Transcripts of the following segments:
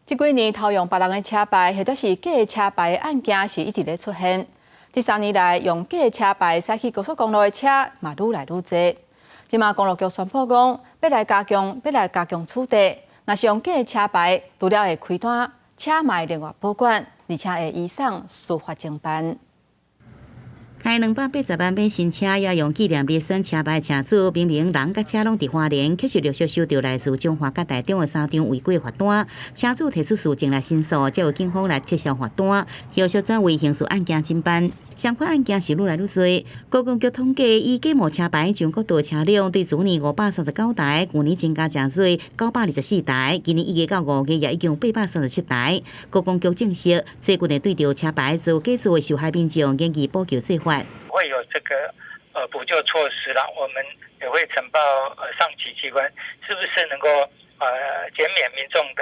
這幾年偷用別人的車牌或者是假車牌的案件是一直咧出現。這3年來，用假車牌駛去高速公路的車嘛愈來愈濟。這馬公路局宣布講，欲來加強，欲來加強取締。若是用假車牌，除了會開單，車嘛會另外保管，而且會移送司法偵辦。開280萬買新車，也用紀念日選車牌車主，明明人佮車攏佇花蓮，卻是陸續收到來自彰化佮台中的三張違規罰單。車主提出訴訟來申訴，才有警方來撤銷罰單，後續轉為刑事案件偵辦。相關案件是愈來愈濟。高公局統計，以假冒車牌全國道車輛對去年539台，舊年增加誠濟924台，今年1月到5月也已經837台。高公局證實，最近會對著車牌做假造的受害民眾，研議補救計劃。會有這個補救措施啦，我們也會呈報上級機關，是不是能夠減免民眾的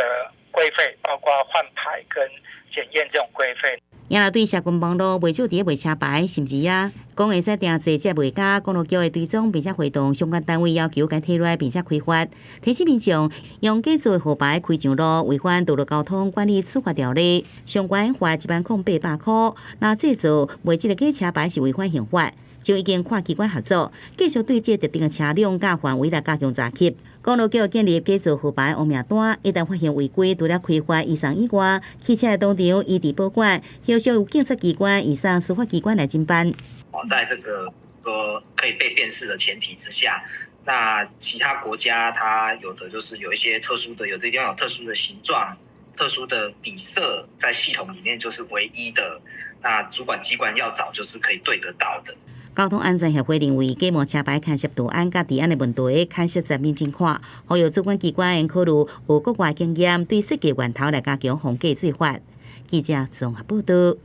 規費，包括換牌跟檢驗這種規費。也若對社群網路袂少佇咧賣車牌，甚至啊講會使定製這賣家，公路局會追蹤，並且會同相關單位要求共提來，並且開罰。提醒民眾用假造的號牌開上路，違反道路交通管理處罰條例，相關罰10,800箍。若製造賣這个假車牌是違反刑法，就已經跨機關合作，繼續對這特定的車輛佮範圍來加強查緝。公路局建立假造號牌黑名單，一旦發現違規，除了開罰移送以外，汽車的當場移佇保管，後續由警察機關移送司法機關來偵辦。哦，在這個說可以被辨識的前提之下，那其他國家它有的就是有一些特殊的，有的地方有特殊的形狀、特殊的底色，在系統裡面就是唯一的。那主管機關要找就是可以對得到的。交通安全協會認為，假冒車牌牽涉治安佮治安的問題，牽涉層面真闊，呼籲主管機關應考慮有國外經驗，對設計源頭來加強防假做法。記者綜合報道。